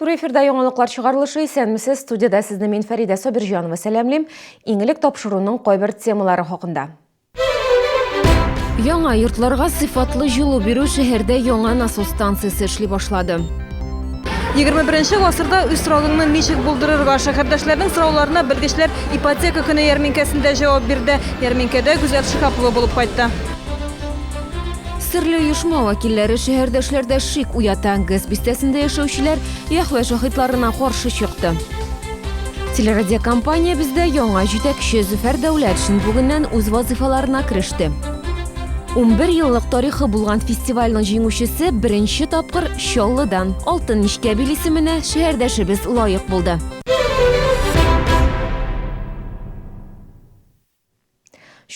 Туры эфирда яңалыклар чыгарылышы. Исәнмесез, студиядә сезне мин Фәридә Сабирҗанова сәламлим. Иң элек тапшыруның кайбер темалары хакында. Яңа йортларга сыйфатлы җылу бирү шәһәрдә яңа насос станциясе эшли башлады. 21 гасырда үз торагыңны ничек булдырырга? Шәһәрдәшләрнең сорауларына белгечләр ипотека көне ярминкәсендә җавап бирде. Ярминкәдә Гүзәл Шиһапова булып кайтты. Серле оешма вәкилләре шәһәрдәшләрдә шик уята. ГЭС бистәсендә яшәүчеләр Йәһвә шаһитларына каршы чыкты. Телерадиокомпаниябездә яңа җитәкче Зөфәр Дәүләтшин бүгеннән үз вазыйфаларына кереште. 11 еллык тарихы булган фестивальнең җиңүчесе беренче тапкыр Чаллыдан. Алтын Нечкәбил исеменә шәһәрдәшебез лаек булды.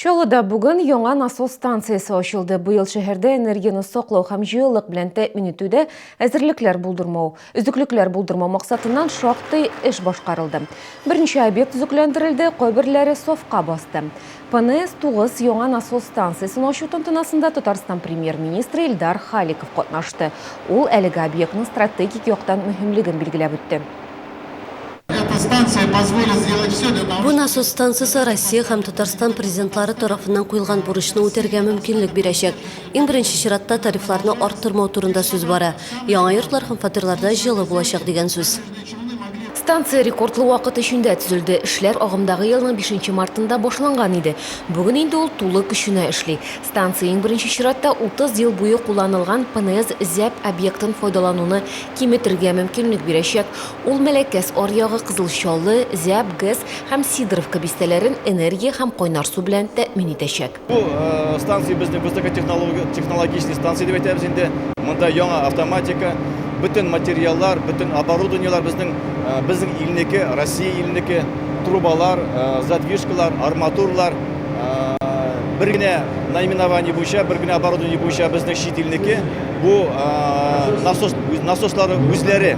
Чаллыда бүген яңа насос станциясе ачылды. Быел шәһәрдә энергияне саклау һәм җылылык белән тәэмин итүдә әзерлекләр булдырмау, өзеклекләр булдырмау максатыннан шактый эш башкарылды. Берничә объект төзекләндерелде, кайберләре сафка басты. ПНС-9 яңа насос станциясен ачу тантанасында Татарстан Премьер-министры Илдар Халиков катнашты. Ул әлеге объектның стратегик яктан мөһимлеген билгеләп үтте. Бу насос станциясе Россия һәм Татарстан Президентлары тарафыннан куелган бурычны үтәргә мөмкинлек бирәчәк. Иң беренче чиратта тарифларны арттырмау турында сүз бара. Яңа йортлар һәм фатирларда җылы булачак дигән сүз. Станция рекордлы вакыт эчендә төзелде. Эшләр агымдагы елның бишенче мартында башланган иде. Бүген инде ул тулы көченә эшли. Станция иң беренче чиратта 30 ел буе кулланылган ПНС-ЗӘП объектын файдалануны киметергә мөмкинлек бирәчәк. Ул Мәләкәс аръягы, Кызыл Чаллы, Зяб, ГЭС һәм Сидоровка бистәләрен энергия һәм кайнар су белән тәэмин итәчәк. Бу станция безнең высокотехнологичный станция дип әйтәбез инде. Монда яңа автоматика, бөтен материаллар, бөтен оборудованиелар безнең, безнең илнеке, Россия иленеке, трубалар, задвижкалар, арматурлар, бер генә наименование буенча, бер генә оборудование буенча безнең чит илнеке. Бу насос, насослары үзләре.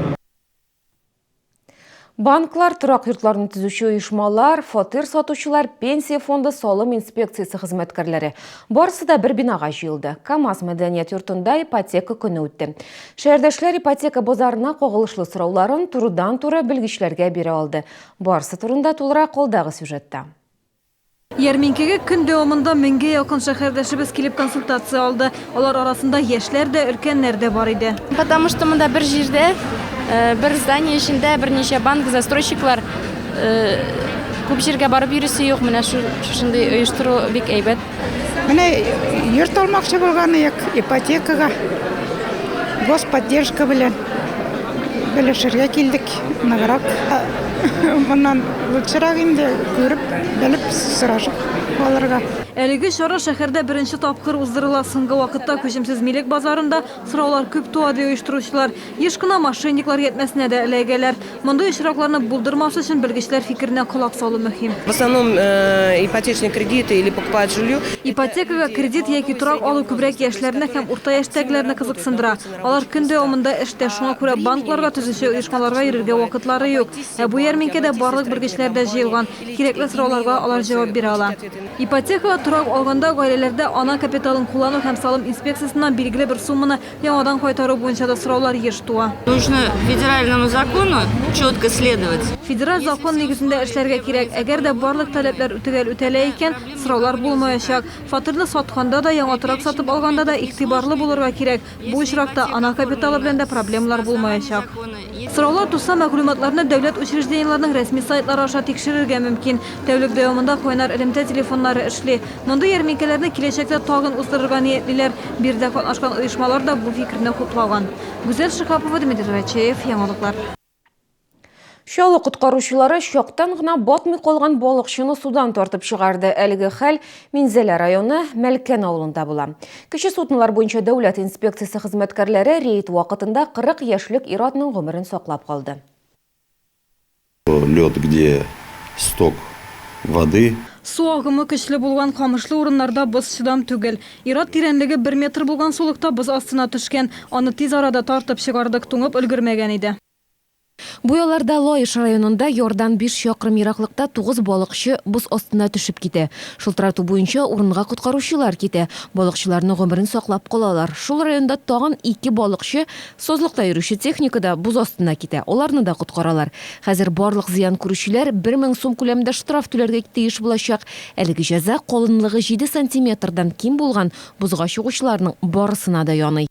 Банклар, торак йортларны төзүче оешмалар, фатир сатучылар, пенсия фонды, салым инспекциясе хезмәткәрләре. Барысы да бер бинага җыелды. КАМАЗ мәдәният йортында ипотека көне үтте. Шәһәрдәшләр ипотека базарына кагылышлы сорауларын турыдан-туры белгечләргә бирә алды. Барысы турында тулырак алдагы сюжетта. Ярминкәгә көн дәвамында меңгә якын шәһәрдәшебез килеп консультация алды. Алар арасында яшьләр дә, өлкәннәр дә бар иде. Потому что монда бер җирдә, бер здание эчендә берничә банк, застройщиклар, күп җиргә барып йөрисе юк. Менә шушындый оештыру бик әйбәт. Менә йорт алмакчы булган идек, ипотекага, господдержка белән белешергә килдек. Ныграк моннан лучшерак инде күреп, белеп, сорашып алырга. Әлеге чара шәһәрдә беренче тапкыр уздырыла. Соңгы вакытта күчемсез милек базарында сораулар күп туа, ди оештыручылар. Еш кына мошенниклар ятьмәсенә дә эләгәләр. Мондый очракларны булдырмас өчен белгечләр фикеренә колак салу мөһим. В основном ипотечные кредиты или покупают жилье. Ипотекага кредит яки торак алу күбрәк яшьләрне һәм урта яшьтәгеләрне кызыксындыра. Алар көн дәвамында эштә, шуңа күрә банкларга, төзүче оешмаларга йөрергә вакытлары юк. Ә бу ярминкәдә барлык белгечләр дә җыелган. Кирәкле сорауларга алар җавап бирә ала. Ипотекага торак алганда гаиләләрдә ана капиталын куллану һәм салым инспекциясеннән билгеле бер сумманы яңадан кайтару буенча да сораулар еш туа. Нужно федеральному закону четко следовать. Федераль закон нигезендә эшләргә кирәк. Әгәр дә барлык таләпләр төгәл үтәлә икән, сораулар булмаячак. Фатирны сатканда да, яңа торак сатып алганда да игътибарлы булырга кирәк. Бу очракта ана капиталы белән дә проблемалар булмаячак. Сораулар туса, мәгълүматларны дәүләт учреждениеләренең рәсми сайтлары аша тикшерергә мөмкин. Тәүлек дәвамында кайнар элемтә телефоннары эшли. Мондый ярминкәләрне киләчәктә тагын уздырырга ниятлиләр. Биредә катнашкан оешмалар да бу фикерне хуплаган. Гүзәл Шиһапова, Дмитрий Рачеев, Яңалыклар. Чаллы коткаручылары чактан гына батмый калган балыкчыны судан тартып чыгарды. Әлеге хәл Минзәлә районы Мәлкән авылында була. Кече суднолар буенча дәүләт инспекциясе хезмәткәрләре рейд вакытында 40 яшьлек ир-атның гомерен саклап калды. Лед, где сток воды. Су агымы көчле булган камышлы урыннарда боз чыдам түгел. Ир-ат тирәнлеге бер метр булган сулыкта боз астына төшкән. Аны тиз арада тартып чыгардык, туңып өлгермәгән иде. Бу ялларда Лаеш районында ярдан биш чакрым ераклыкта тугыз балыкчы боз астына төшеп китә. Шылтырату буенча урынга коткаручылар китә. Балыкчыларның гомерен саклап калалар. Шул районда тагын ике балыкчы сазлыкта йөрүче техникада боз астына китә. Аларны да коткаралар. Хәзер барлык зыян күрүчеләр 1000 сум күләмендә штраф түләргә тиеш булачак. Әлеге җәза калынлыгы җиде сантиметрдан ким булган бозга чыгучыларның барысына да яный.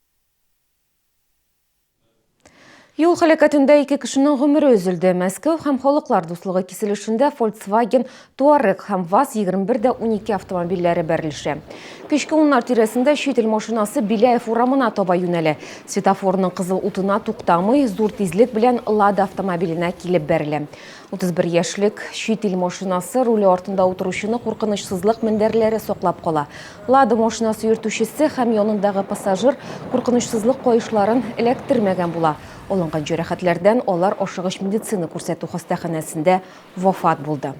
Юл һәлакәтендә ике кешенең гомере өзелде. Мәскәү һәм Халыклар дуслыгы киселешендә Volkswagen Touareg һәм ВАЗ 21 дә 12 автомобильләре бәрелешә. Кичке уннар тирәсендә чит ил машинасы Беляев урамына таба юнәлә. Светофорның кызыл утына туктамый, зур тизлек белән Лада автомобиленә килеп бәрелә. 31 яшьлек чит ил машинасы руле артында утыручыны куркынычсызлык мендәрләре саклап кала. Лада машинасы йөртүчесе һәм янындагы пассажир куркынычсызлык каешларын эләктермәгән була. Алынган җәрәхәтләрдән алар ашыгыч медицина күрсәтү хастаханәсендә вафат булды.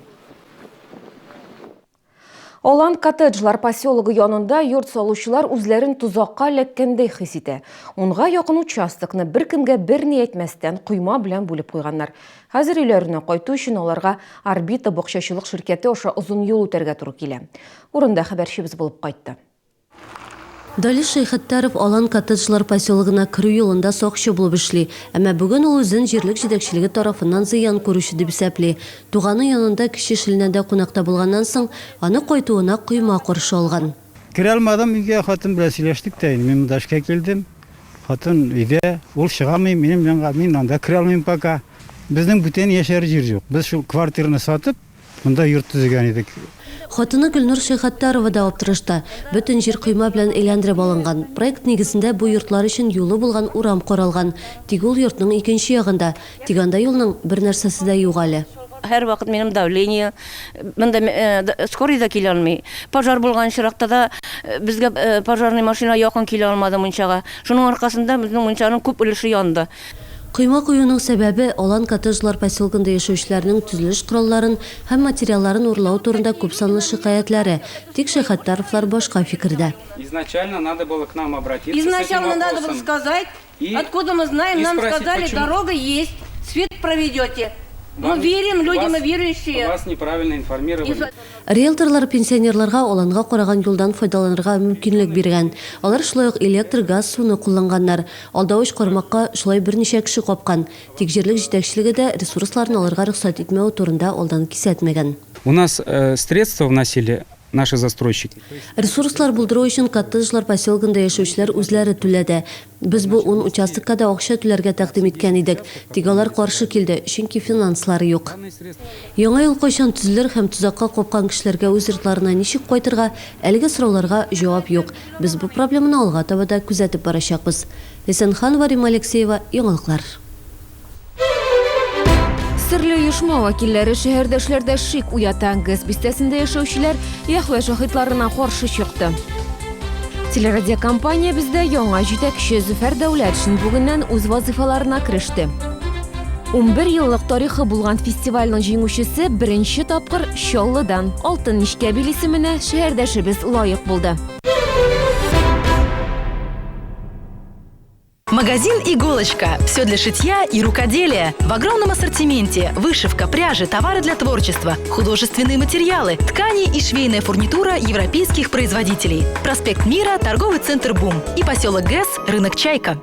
Алан коттеджлар поселогы янында йорт салучылар үзләрен тозакка эләккәндәй хис итә. Унга якын участокны беркемгә берни әйтмәстән койма белән бүлеп куйганнар. Хәзер өйләренә кайту өчен аларга Орбита бакчачылык ширкәте аша озын юл үтәргә туры килә. Урында хәбәрчебез булып кайтты. Дали Шәйхаттаров Алан коттеджлар поселогына керү юлында сакчы булып эшли. Әмма бүген ул үзен җирлек җитәкчелеге тарафыннан зыян күрүче дип исәпли. Туганы янында Кече Шилнәдә кунакта булганнан соң, аны кайтуына койма каршы алган. Керә алмадым өйгә, хатын белән сөйләштек тә инде. Мин монда эшкә килдем. Хатын өйдә, ул чыга алмый минем янга, мин анда керә алмыйм пока. Безнең бүтән яшәр җир юк. Без шул квартираны сатып, Монда йорт төзегән идек. Хатыны Гөлнур Шәйхаттарова да аптырашта. Бөтен җир койма белән әйләндереп алынган. Проект нигезендә бу йортлар өчен юлы булган урам каралган. Тик ул йортның икенче ягында. Тик анда юлның бернәрсәсе дә юк әле. Һәрвакыт минем давление, монда скорый да килә алмый. Пожар булган очракта да безгә пожарный машина якын килә алмады мунчага. Шуның аркасында безнең мунчаның күп өлеше янды. Койма куюның сәбәбе, Алан коттеджлар поселогында яшәүчеләрнең төзелеш коралларын һәм материалларын урлау турында күпсанлы шикаятьләре. Тик Шәйхаттаровлар башка фикердә. Изначально надо было к нам обратиться с этим Изначально надо было вопросом. сказать, И- откуда мы знаем, и нам спросить, сказали, почему- дорога есть, свет проведете. Мы Вам- верим, люди, вас- мы верующие. Вас неправильно информировали. Риэлторлар пенсионерларга аланга караган юлдан файдаланырга мөмкинлек биргән. Алар шулай ук электр, газ, суны кулланганнар. Алдавыч кармакка шулай берничә кеше капкан. Тик җирлек җитәкчелеге дә ресурсларны алырга рөхсәт итмәве турында алдан кисәтмәгән. У нас средства вносили наши застройщики. Ресурслар булдыру өчен коттеджлар поселогында яшәүчеләр үзләре түләде. Без бу ун участокка да акча түләргә тәкъдим иткән идек, тик алар каршы килде, чөнки финанслары юк. Яңа юл кайчан төзелер һәм тозакка капкан кешеләргә үз йортларына ничек кайтырга, әлеге сорауларга җавап юк. Без бу проблеманы алга таба да күзәтеп барачакбыз. Ләйсән Ханова, Римма Алексеева, Яңалыклар. Серле оешма вәкилләре шәһәрдәшләрдә шик уята. ГЭС бистәсендә яшәүчеләр Йәһвә шаһитларына каршы чыкты. Телерадиокомпаниябездә яңа җитәкче Зөфәр Дәүләтшин бүгеннән үз вазыйфаларына кереште. 11 еллык тарихы булган фестивальнең җиңүчесе беренче тапкыр Чаллыдан. Алтын Нечкәбил исеменә шәһәрдәшебез лаек булды. Магазин «Иголочка». Все для шитья и рукоделия. В огромном ассортименте вышивка, пряжи, товары для творчества, художественные материалы, ткани и швейная фурнитура европейских производителей. Проспект Мира, торговый центр «Бум» и поселок ГЭС, рынок «Чайка».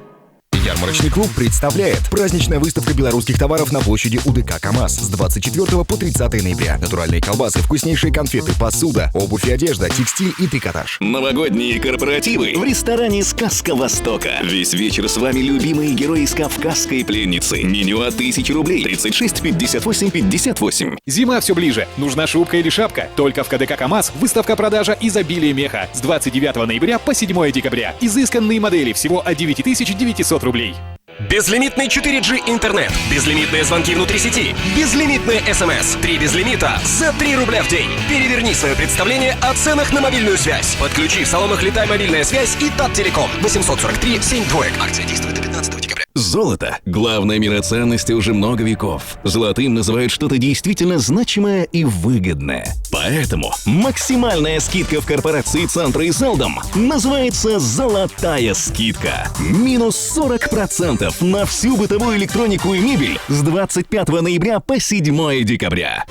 Ярмарочный клуб представляет праздничная выставка белорусских товаров на площади УДК КАМАЗ с 24 по 30 ноября. Натуральные колбасы, вкуснейшие конфеты, посуда, обувь и одежда, текстиль и трикотаж. Новогодние корпоративы в ресторане «Сказка Востока». Весь вечер с вами любимые герои из «Кавказской пленницы». Меню от 1000 рублей. 36 58 58. Зима все ближе. Нужна шубка или шапка? Только в КДК КАМАЗ выставка-продажа изобилие меха с 29 ноября по 7 декабря. Изысканные модели всего от 9900 рублей. Безлимитный 4G интернет, безлимитные звонки внутри сети, безлимитные СМС. Три безлимита за 3 рубля в день. Переверни свое представление о ценах на мобильную связь. Подключи в салонах «Летай» мобильная связь и Таттелеком. 843 7 двоек. Акция действует до 15 декабря. Золото – главная мера ценности уже много веков. Золотым называют что-то действительно значимое и выгодное. Поэтому максимальная скидка в корпорации «Центра» и «Селдом» называется «Золотая скидка». Минус 40% на всю бытовую электронику и мебель с 25 ноября по 7 декабря.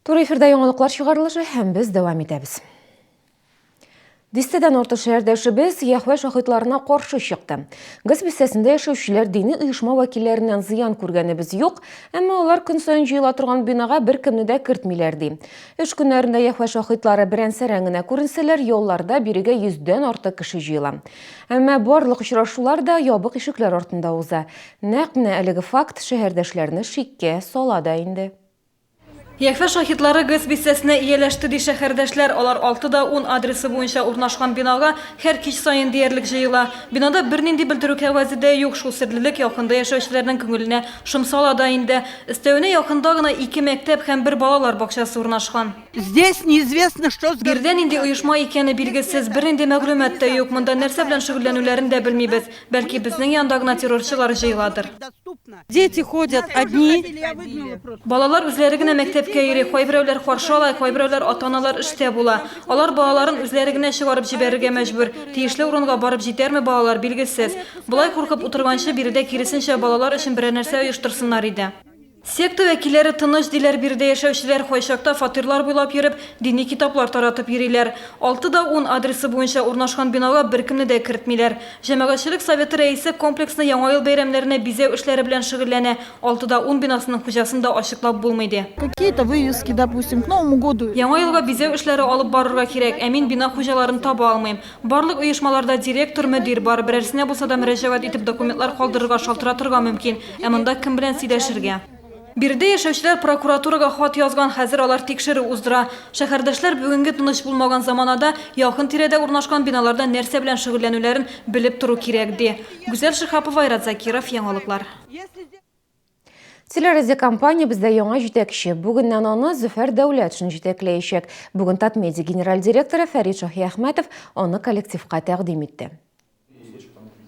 Туры эфирда яңалыклар чыгарылышы һәм без дәвам итәбез. Дистәдән артык шәһәрдәшебез Яһвә шаһитларына каршы чыкты. ГЭС бистәсендә яшәүчеләр дини оешма вәкилләреннән зыян күргәнебез юк, әмма алар көн саен җыела торган бинага беркемне дә кертмиләр ди. Эш көннәрендә Яһвә шаһитлары берән-сәрән генә күренсәләр, ялларда бирегә йөздән артык кеше җыела. Әмма барлык очрашулар да ябык ишекләр артында уза. Нәкъ менә әлеге факт шәһәрдәшләрне шиккә сала да инде. Йәһвә Шаһитлары ГЭС бистәсенә ияләште, ди шәһәрдәшләр. Алар 6 да 10 адресы буенча урнашкан бинага һәр кич саен диярлек җыела. Бинада бернинди белдерү кәгазе дә юк, шул серлелек якында яшәүчеләрнең күңеленә шом сала да инде. Өстәвенә якында гына ике мәктәп һәм бер балалар бакчасы урнашкан. Здесь неизвестно, что с. Биредә нинди оешма икәне билгесез, бернинди мәгълүмат та юк, монда нәрсә белән шөгыльләнүләрен дә белмибез. Бәлки, безнең янда гына террорчылар җыеладыр. Дети ходят одни. Балалар үзләре генә мәктәпкә йөри, кайберәүләр каршы ала, кайберәүләр ата-аналар эштә була. Алар балаларын үзләре генә чыгарып җибәрергә мәҗбүр. Тиешле урынга барып җитәрме балалар, билгесез. Болай куркып утырганчы, биредә киресенчә балалар өчен берәр нәрсә оештырсыннар иде. Секта вәкилләре тыныч, диләр биредә яшәүчеләр, кайчакта фатирлар буйлап йөреп, дини китаплар таратып йөриләр. Алты да ун адресы буенча урнашкан бинага беркемне дә кертмиләр. Җәмәгатьчелек советы рәисе комплексны Яңа ел бәйрәмнәренә бизәү эшләре белән шөгыльләнә, алты да ун бинасының хуҗасын да ачыклап булмый, ди. Какие-то вывески, допустим, к Новому году. Яңа елга бизәү эшләре алып барырга кирәк, ә мин бина хуҗаларын таба алмыйм. Барлык оешмаларда директор, мөдир бар, берәрсенә булса да мөрәҗәгать итеп документлар калдырырга, шалтыратырга мөмкин. Ә монда кем белән сөйләшергә? Биредә яшәүчеләр прокуратурага хат язган, хәзер алар тикшерү уздыра. Шәһәрдәшләр бүгенге тыныч булмаган заманада якын-тирәдә урнашкан биналарда нәрсә белән шөгыльләнүләрен белеп тору кирәк, ди. Гүзәл Шиһапова, Айрат Закиров, Яңалыклар. Телерадиокомпания бездә яңа җитәкче. Бүгеннән аны Зөфәр Дәүләтшин җитәкләячәк. Бүген Татмедиа генераль директоры Фәрит Шаһиәхмәтов аны коллективка тәкъдим итте.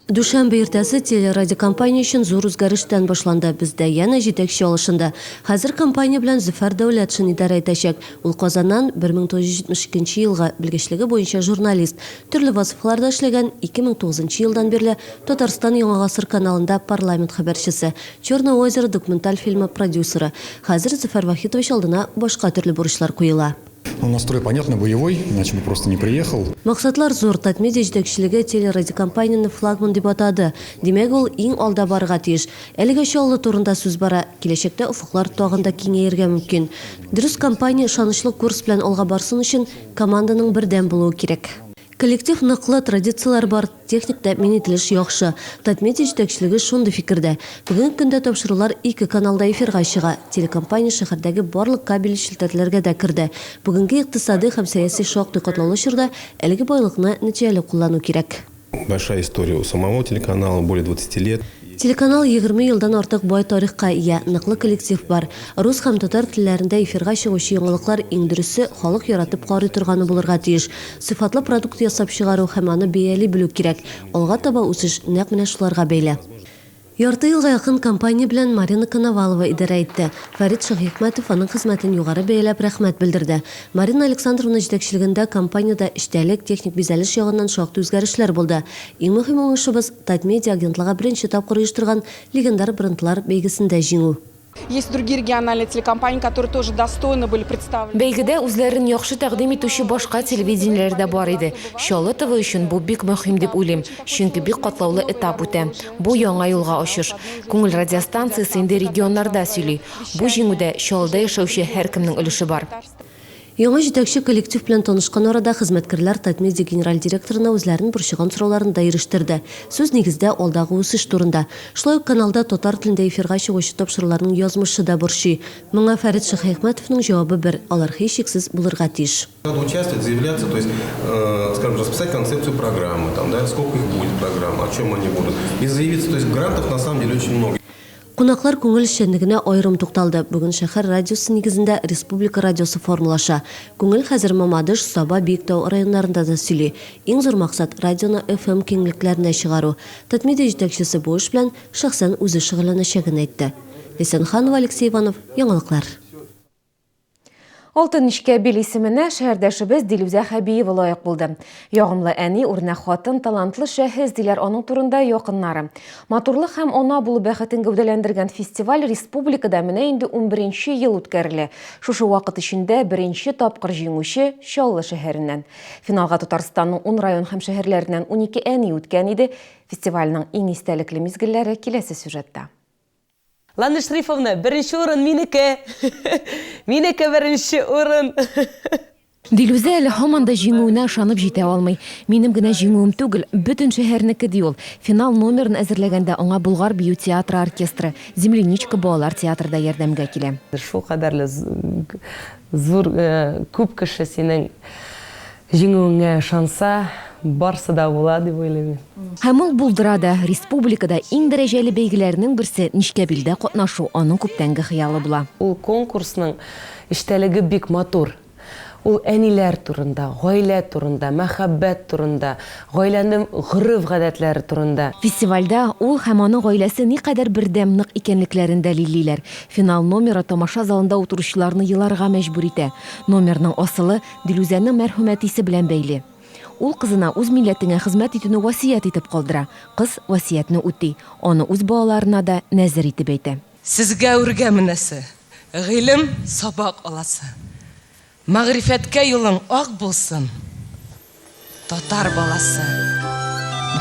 Дүшәмбе иртәсе телерадиокомпания өчен зур үзгәрештән башланды. Бездә янә җитәкче алышынды. Хәзер компания белән Зөфәр Дәүләтшин идарә итәчәк. Ул Казаннан, 1972 нче елгы, белгечлеге буенча журналист. Төрле вазыйфаларда эшләгән, 2009 нчы елдан бирле Татарстан Яңа гасыр каналында парламент хәбәрчесе, Черное озеро документаль фильмы продюсеры. Хәзер Зөфәр Вахитович алдына башка төрле бурычлар куела. Ну, настрой, понятно, боевой, иначе бы просто не приехал. Максатлар зур, Татмедиа җитәкчелеге телерадиокомпанияне флагман дип атады. Димәк, ул иң алда барырга тиеш. Әлегә Чаллы турында сүз бара, киләчәктә офыклар тагын да киңәергә мөмкин. Дөрес, компания ышанычлы курс белән алга барсын өчен, команданың бердәм булуы кирәк. Коллектив ныклы, традицияләр бар, техник тәэмин ителеш яхшы. Татмедиа җитәкчелеге шундый фикердә. Бүгенге көндә тапшырулар ике каналда эфирга чыга. Телекомпания шәһәрдәге барлык кабельле челтәрләргә дә керде. Бүгенге икътисадый һәм сәяси шактый катлаулы чорда әлеге байлыкны нәтиҗәле куллану кирәк. Большая история у самого телеканала, более 20 лет. Телеканал 20 елдан артык бай тарихка ия, ныклы коллектив бар. Рус һәм татар телләрендә эфирга чыгучы яңалыклар иң дөресе, халык яратып карый торганы булырга тиеш. Сыйфатлы продукт ясап чыгару һәм аны бәяли белү кирәк. Алга таба үсеш нәкъ менә шуларга бәйле. Ярты елга якын компания белән Марина Коновалова идарә итте. Фәрит Шаһиәхмәтов аның хезмәтен югары бәяләп рәхмәт белдерде. Марина Александровна җитәкчелегендә компаниядә эчтәлек, техник бизәлеш ягыннан шактый үзгәрешләр булды. Иң мөһим уңышыбыз, Татмедиа агентлыгы беренче тапкыр оештырган Легендар брендлар бәйгесендә җиңү. Есть другие региональные телекомпании, которые тоже достойно были представлены. Бәйгедә үзләрен яхшы тәкъдим итүче башка телевидениеләр дә бар иде. Чаллы ТВ өчен бу бик мөһим дип уйлыйм, чөнки бик катлаулы этап үтә. Бу яңа юлга очыш. Күңел радиостанциясе инде регионнарда сөйли. Бу җиңүдә Чаллыда яшәүче һәркемнең өлеше бар. Яңа җитәкче коллектив белән танышкан арада хезмәткәрләр Татмедиа генераль директорына үзләрен борчыган сорауларын да ирештерде. Сүз, нигездә, алдагы үсеш турында. Шулай ук каналда татар телендә эфирга чыгучы тапшыруларның язмышы да борчый. Моңа Фәрит Шәйхәхмәтовның җавабы бер, алар һичшиксез булырга тиеш. Надо участвовать, заявляться, то есть, скажем, расписать концепцию программы, там, да, сколько их будет программ, о чем они будут. И заявиться, то есть грантов на самом деле очень много. Кунаклар күңел эшчәнлегенә аерым тукталды. Бүген шәһәр радиосы нигезендә республика радиосы формалаша. Күңел хәзер Мамадыш, Саба, Биектау районнарында да сөйли. Иң зур максат, радионы FM киңлекләренә чыгару. Татмедиа җитәкчесе бу эш белән шәхсән үзе шөгыльләнәчәген әйтте. Ләйсән Ханова, Алексей Иванов, Яңалыклар. Алтын нечкә бил исеменә шәһәрдәшебез Дилүзә Хәбиева лаек булды. Ягымлы әни, үрнәк хатын, талантлы шәхес, диләр аның турында якыннары. Матурлык һәм ана булу бәхетен гәүдәләндергән фестиваль республикада менә инде унберенче ел үткәрелә. Шушы вакыт эчендә беренче тапкыр җиңүче, Чаллы шәһәреннән. Финалга Татарстанның ун район һәм шәһәрләреннән 12 әни үткән иде. Фестивальнең иң истәлекле мизгелләре киләсе сюжетта. Ландыш Рифовна, беренче урын минеке! Минеке беренче урын! Дилүзә әле һаман да җиңүенә ышанып җитә алмый. Минем генә җиңүем түгел, бөтен шәһәрнеке, ди ул. Финал номерын әзерләгәндә аңа Болгар бию театры оркестры, Земляничка балалар театры да ярдәмгә килә. Шулкадәрле зур, күп кеше синең Җиңүеңә ышанса, барсы да була, дип уйлыйм мин. Һәм ул булдыра да. Республикада иң дәрәҗәле бәйгеләрнең берсе, Нечкәбилдә катнашу аның күптәнге хыялы була. Ул конкурсның эчтәлеге бик матур. Ул әниләр турында, гаилә турында, мәхәббәт турында, гаиләнең гореф-гадәтләре турында. Фестивальдә ул һәм аның гаиләсе никадәр бердәм, нык икәнлекләрен дәлиллиләр. Финал номеры тамаша залында утыручыларны еларга мәҗбүр итә. Номерның асылы, Дилүзәнең мәрхүм әтисе белән бәйле. Ул кызына үз милләтеңә хезмәт итүне васыять итеп калдыра. Кыз васыятьне үти. Аны үз балаларына да нәзер итеп әйтә. Сезгә үргә менәсе, гыйлем сабак аласы. Мәгърифәткә юлың ак булсын, татар баласы.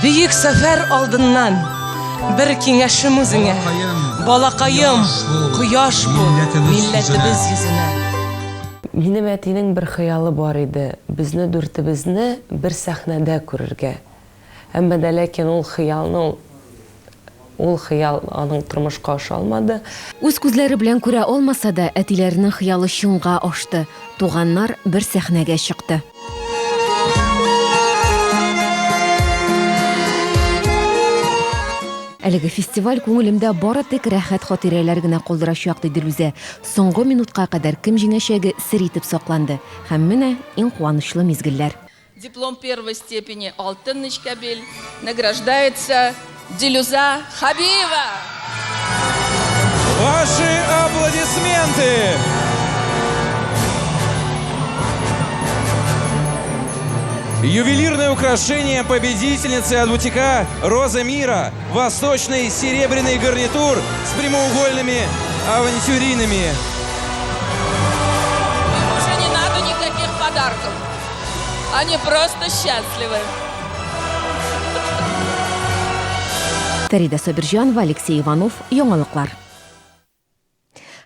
Бөек сәфәр алдыннан бер киңәшем үзеңә, Балакаем, кояш бул милләтебез йөзенә. Минем әтинең бер хыялы бар иде, безне дүртебезне бер сәхнәдә күрергә. Әмма дә ләкин ул хыялны ул ул хыял аның тормышка аша алмады. Үз күзләре белән күрә алмаса да, әтиләренең хыялы чынга ашты, туганнар бер сәхнәгә чыкты. Әлеге фестиваль күңелемдә бары тик рәхәт хатирәләр генә калдырачак, ди Дилүзә. Соңгы минутка кадәр кем җиңәчәге сер итеп сакланды. Һәм менә иң куанычлы мизгелләр. Диплом первой степени Алтын Нечкәбил награждается Дилюза Хабиева. Ваши аплодисменты! Ювелирное украшение победительницы от бутика «Роза мира» Восточный серебряный гарнитур с прямоугольными авантюринами. Им уже не надо никаких подарков. Они просто счастливы. Фәридә Сабирҗанова, Алексей Иванов, Яңалыклар.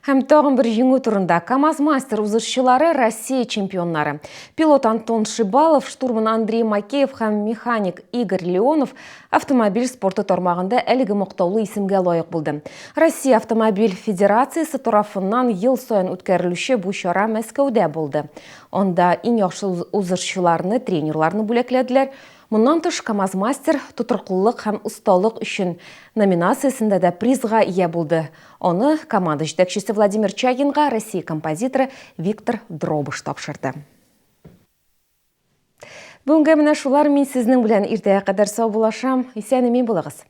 Һәм тагын бер җиңү турында. КАМАЗ-мастер узышчылары Россия чемпионнары. Пилот Антон Шибалов, штурман Андрей Макеев һәм механик Игорь Леонов автомобиль спорты тармагында әлеге мактаулы исемгә лаек булды. Россия автомобиль федерациясе тарафыннан ел саен үткәрелүче бу чара Мәскәүдә булды. Анда иң яхшы узышчыларны, тренерларны бүләкләделәр. Моннан тыш, КАМАЗ-мастер тотрыклылык һәм осталык өчен номинациясендә дә призга ия булды. Аны команда җитәкчесе Владимир Чагинга Россия композиторы Виктор Дробыш тапшырды. Бүгенгә менә шулар, мин сезнең белән иртәгә кадәр саубуллашам. Исән-имин булыгыз.